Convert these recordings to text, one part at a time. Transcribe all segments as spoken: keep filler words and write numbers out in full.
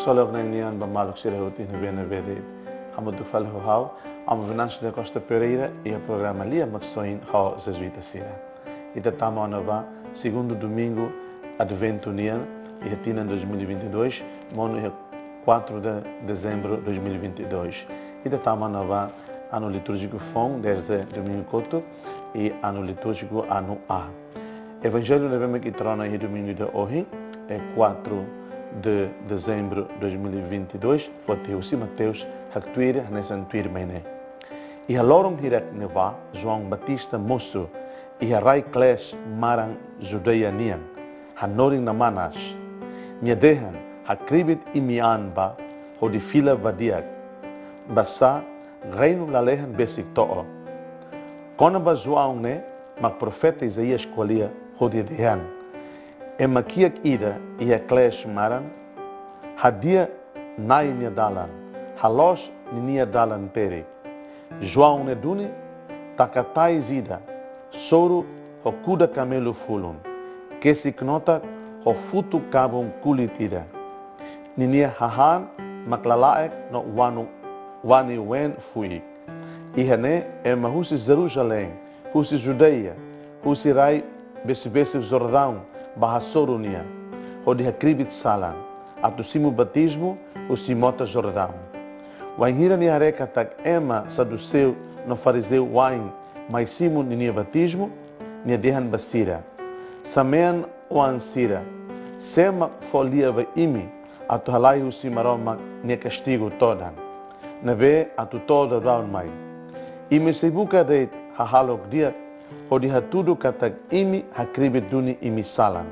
Kole ok nai nian ba maluk sira hotu iha ne'ebé-ne'ebé de'it. Hamutuk fali ho ha'u, Amu Venâncio da Costa Pereira, iha programa Lia Maksoin ho Jezuita sira. Ita tama ona ba segundu domingu Adventu nian, iha tinan dois mil e vinte e dois, monu iha quatro de dezembro dois mil e vinte e dois. Ita tama ona ba anu litúrjiku foun, desde domingu kotuk, i anu litúrjiku anu A. Evanjellu ne'ebé mak ita rona iha domingu ida ohin, é quatro de dezembro dois mil e vinte e dois, foti husi Mateus, haktuir hanesan tuirmai ne'e. Iha loron hirak ne'ebá, João Batista mosu, iha rai-klees maran Judeia nian, hanorin namanas. Nia dehan: Hakribi imi-an bá, hodi fila ba di'ak. Basá reinu lalehan besik to'o. Kona-ba João ne'e, mak profeta Isaías ko'alia hodi dehan: Ema kiak ida iha klees maran, hadi'a Na'i nia dalan, haloos ninia dalan terik. João ne'e duni taka tais ida, soru ho kuda kamelu fulun, kesi knotak ho futuk kabun kulit ida. Ninia hahán mak lala'ek no wanu, wani-ween fuik. Iha ne'e ema husi Jerusalém, husi Judeia, husi rai besik-besik Jordaun bá hasoru nia, hodi hakribi salan, atu simu batizmu husi mota Jordaun. Wainhira nia haree katak ema saduseu no farizeu wa'in mai simu ninia batizmu, nia dehan ba sira: Samea oan sira, sé mak fó lia ba imi atu halai husi Maromak nia kastigu todan, ne'ebé atu to'o daudaun mai? Imi sei buka de'it hahalok di'ak, hodi hatudu katak imi hakribi duni imi salan.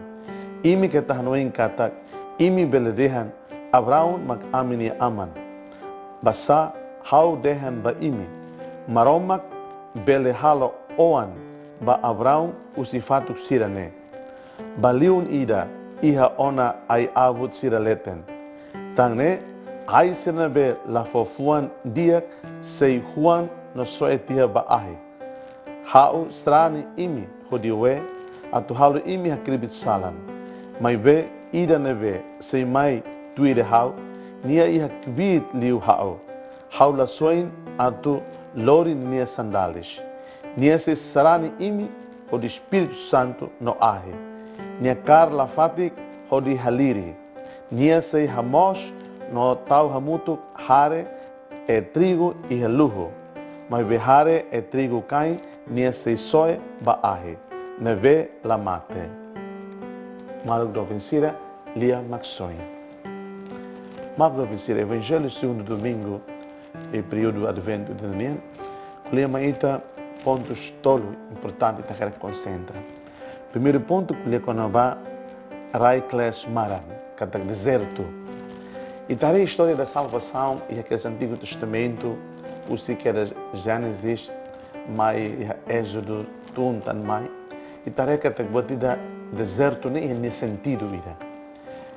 Imi keta hanoin katak imi bele dehan: Abraão mak ami-nia aman. Basá ha'u dehan ba imi, Maromak bele halo oan ba Abraão husi fatuk sira-ne'e, ba liun ida iha ona ai-abut sira leten. Tan ne'e, ai sira ne'ebé la fó fuan di'ak sei huan no soe tiha ba ahi. Ha'u sarani imi hodi wee, atu halo imi hakribi salan. Maibé ida ne'ebé sei mai tuir ha'u, nia iha kbiit liu ha'u. Ha'u la soin atu lori ninia sandálias. Nia sei sarani imi hodi Espíritu Santu no ahi. Nia kaer lafatik hodi haliri. Nia sei hamoos no tau hamutuk hare e trigu iha luhu. Maibé hare e trigu kain nia sei soe ba ahi, ne'ebé la mate. Maluk doben sira, Lia Maksoin. Maluk doben sira, Evanjellu segundu domingu iha períodu Adventu ida-ne'e nian ko'alia mai ita pontus tolu importante ita hakarak konsentra. Primeiru pontu, ko'alia kona-ba rai-klees maran, katak dezertu. Ita haree istória da salvasaun iha kedas Antigu Testamentu, husi kedas Génesis mai iha Ézodu, tun tan mai. Ita haree katak buat ida dezertu ne'e iha nia sentidu ida.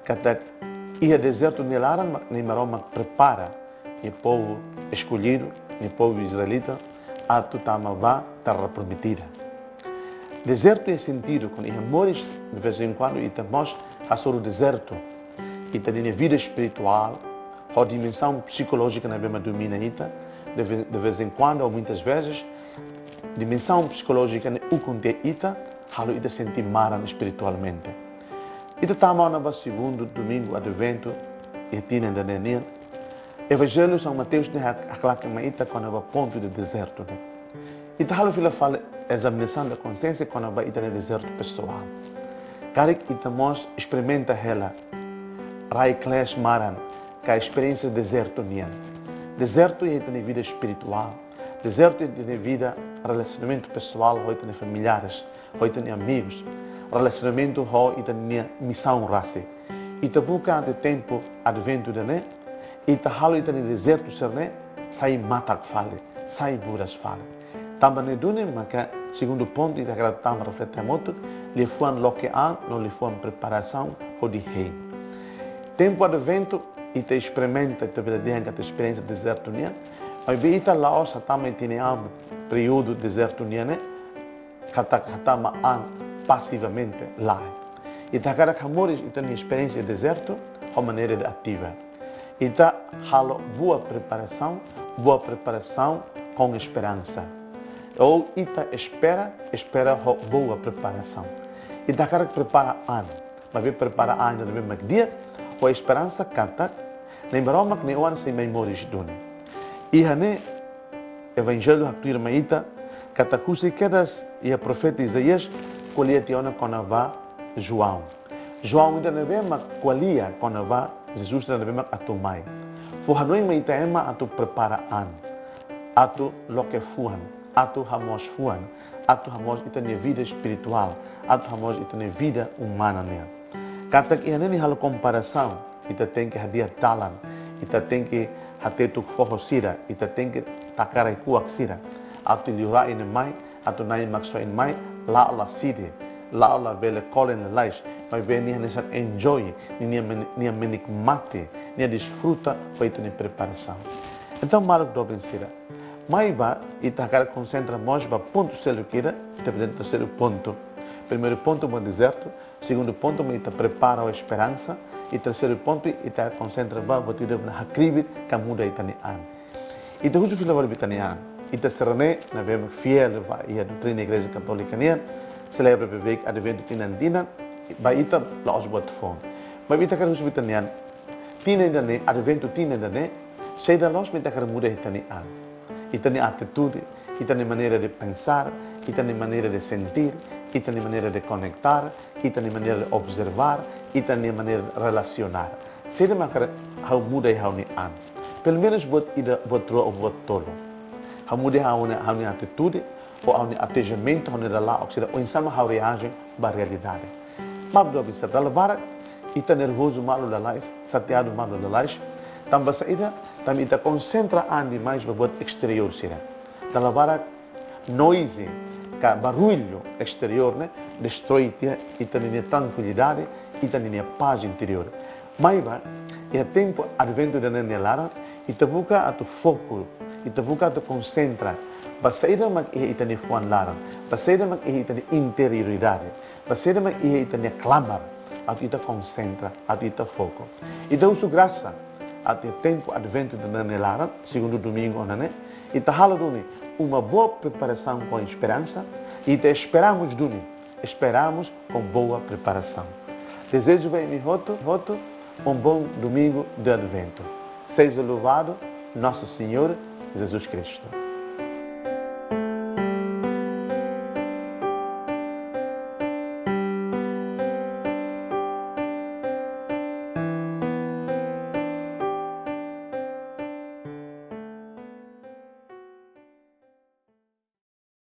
Katak iha dezertu nia laran mak Na'i Maromak prepara nia povu eskollidu, nia povu israelita, atu tama ba Terra Prometida. Dezertu iha sentidu, kuandu iha moris, de vez em quando, ita mós hasoru dezertu. Ita-nia vida espirituál, ho dimensaun psikolójika ne'ebé mak domina ita, de ve-, de vez em quando, ou muitas vezes, dimensaun psikolójika ne'e ukun tiha ita, halo ita sente maran espiritualmente. Ita tama ona ba segundu domingu Adventu iha tinan ida-ne'e nian. Evanjellu São Mateus ne'e hak-, haklaken mai ita kona-ba pontu ida dezertu ne'e. Ita halo fila fali ezaminasaun de konxiénsia kona-ba ita-nia dezertu pesoál. Karik ita mós esperimenta hela rai-klees maran, ka esperiénsia dezertu nian. Dezertu iha ita-nia vida espirituál. Dezertu iha ita-nia vida relasionamentu pesoál ho ita-nia familiares, ho ita-nia amigus. Relasionamentu ho ita-nia misaun rasik. Ita buka ante tempu Adventu ida-ne'e, ita halo ita-nia dezertu sira-ne'e sai matak fali, sai buras fali. Tanba ne'e duni maka segundu pontu ita hakarak tama reflete hamutuk, liafuan loke an no liafuan preparasaun hodi hein. Tempu Adventu, ita esperimenta, ita bele dehan katak esperiénsia dezertu nian, maibé ita la'ós hatama ita-nia an períodu dezertu nian ne'e katak hatama an pasivamente, lae. Ita hakarak hamoris ita-nia esperiénsia dezertu ho maneira ida ativa. Ita halo boa preparasaun, boa preparasaun ho esperansa. Ou ita espera, espera ho boa preparasaun. Ita hakarak prepara an, maibé prepara an ida ne'ebé mak di'ak, ho esperansa katak Nai Maromak nia Oan sei mai moris duni. Iha ne'e Evanjellu haktuir mai ita katak husik kedas iha profeta Isaías ko'alia tiha ona kona-ba João. João ida ne'ebé mak ko'alia kona-ba Jesus ida ne'ebé mak atu mai. Fó hanoin mai ita ema atu prepara an, atu loke fuan, atu hamoos fuan, atu hamoos ita-nia vida espirituál, atu hamoos ita-nia vida umana nian. Katak iha ne'e nia halo komparasaun, ita tenke hadi'a dalan, ita tenke hatete foho sira, ita tenke taka rai-kuak sira. Atu liurai ne'e mai, atu Nai Maksoin mai, la'o la sede, la'o la bele kolen lalais, maibé nia hanesan enjoy, nia, nia men-, nia menikmati, nia desfruta ho ita-nia preparasaun. Entaun, maluk doben sira, mai ba, ita hakarak konsentra mós ba pontu seluk ida, ita aprezenta terseiru pontu. Primeiru pontu, ba dezertu, segundu pontu, ba ita prepara ho esperansa, i terseiru pontu, ita konsentra ba buat ida ne'ebé hakribi ka muda ita-nia an. Ita husu fila fali ba ita-nia an. Ita sira ne'ebé mak fiél ba iha doutrina Igreja Katólika nian, selebra beibeik Adventu tinan-tinan, ba ita la'ós buat foun. Maibé ita hakarak husu ba ita-nia an, tinan ida-ne'e, Adventu tinan ida-ne'e, saida loos mak ita hakarak muda ita-nia an. Ita-nia atitude, ita-nia maneira de pensar, ita-nia maneira de sentir, ita-nia maneira de conectar, ita-nia maneira de observar, ita-nia maneira de relacionar. Saida mak hakarak ha'u muda iha ha'u-nia an. Pelumenus buat ida, buat rua ou buat tolu. Ha'u muda iha ha'u-nia, ha'u-nia atitude, ou ha'u-nia atendimentu, ha'u-nia dala oksida, ou oinsá mak ha'u reaje ba realidade. Maluk doben sira, dala barak ita nervozu malu lalais, xateadu malu lalais, tanba saida, tanba ita konsentra an demais ba buat exterior sira. Dala barak noise, ka barullu exterior ne'e, destroi tiha ita-nia trankuilidade, ita-nia paz interior. Maibé, iha tempu Adventu ida-ne'e nia laran, ita buka atu foku, ita buka atu konsentra ba saida mak iha ita-nia fuan laran, ba saida mak iha ita-nia interioridade, ba saida mak iha ita-nia klamar, atu ita konsentra, atu ita foku. Ita husu grasa, atu iha tempu Adventu ida-ne'e nia laran, segundu domingu ona ne'e, ita halo duni uma boa preparasaun ho esperansa, ita esperamos duni, esperamos com boa preparação. Desejo ba imi hotu, hotu, um bom domingo de Advento. Seja louvado nosso Senhor Jesus Cristo.